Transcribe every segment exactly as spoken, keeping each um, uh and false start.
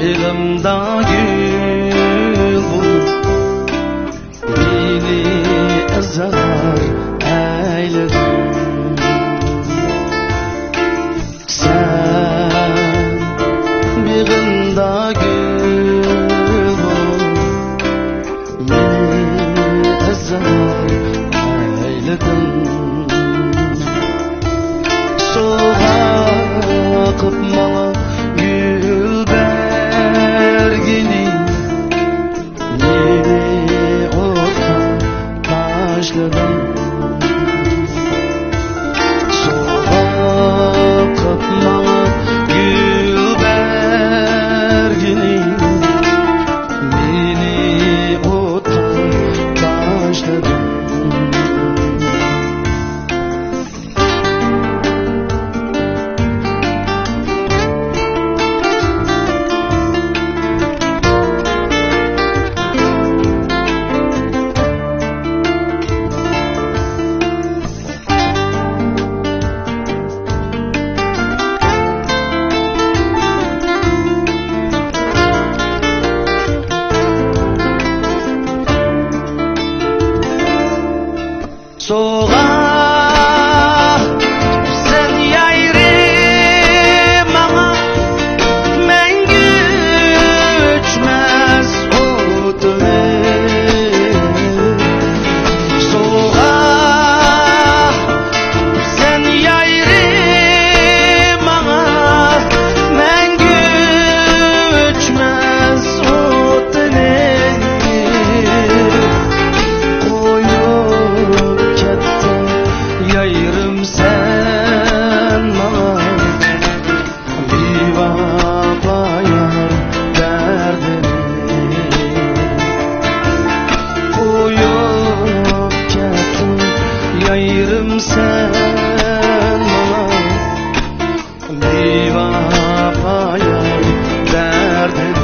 بېغىمدا گۈل بولۇپ، مېنى ئىزھار ئەيلىدىڭ. سەن بېغىمدا گۈل بولۇپ، مېنى ئىزھار ئەيلىدىڭ. سوۋغا قىپ ماڭا گۈل بەرگىنى، مېنى ئوتقا تاشلىدىڭ. سوۋغا قىپ ماڭا گۈل بەرگىنى، مېنى ئوتقا تاشلىدىڭ. سوۋغا سەن يايرى ماڭا مەڭگۈ ئۆچمەس ئوتۇنى. سوۋغا سەن يايرى ماڭا مەڭگۈ ئۆچمەس ئوتىنى. قويۇپ كەتتىڭ يايرىم سەن ماڭا، بىۋاپا يار دەردىنى. قويۇپ كەتتىڭ يايرىم سەن ماڭا، بىۋاپا يار دەردىنى.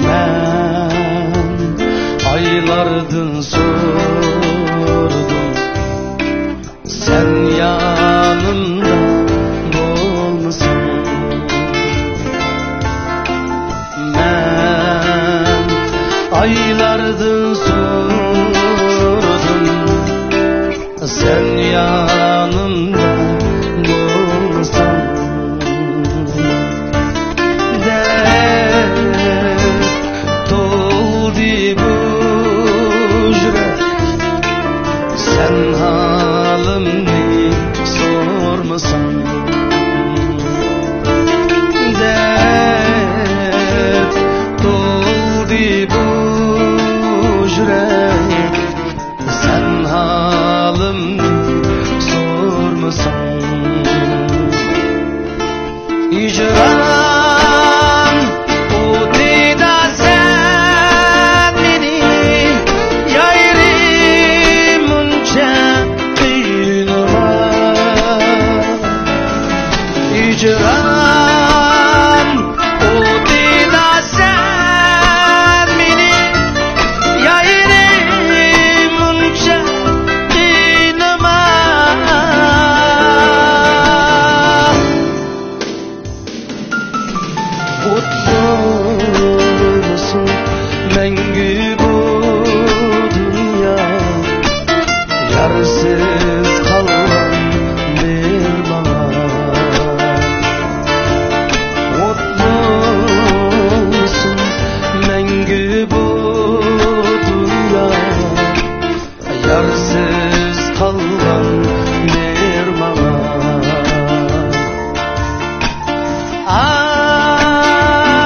مەن ئايلاردىن سورىدىم، سەن يانىمدا بولمىساڭ. مەن ئايلاردىن سورىدىم، سەن يانىمدا بولمىساڭ. دەرد تولدى بۇ يۈرەك، سەن ھالىمنى سورمىساڭ. دەرد تولدى بۇ يۈرەك، سەن ھالىمنى سورمىساڭ. ھىجران ئوتىدا سەن مېنى يايرىمۇنچە قىينىما. ھىجران ئوتىدا سەن مېنى يايرىمۇنچە قىينىما. ئوت بولمىسۇن مەڭگۈ بۇ دۇنيا، يارسىز قالغان بىر ماڭا. ئوت بولمىسۇن مەڭگۈ بۇ دۇنيا، يارسىز قالغان بىر ماڭا. ئاھ،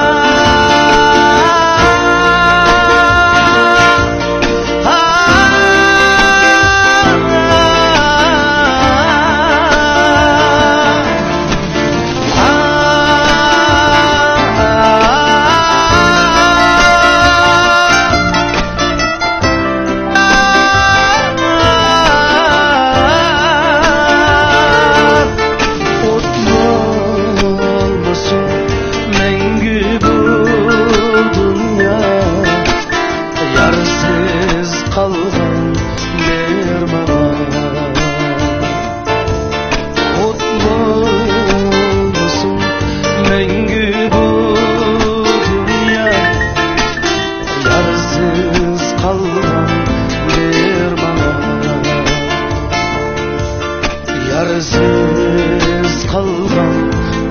سىز قالغان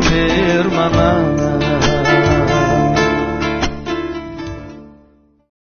بىر ماڭا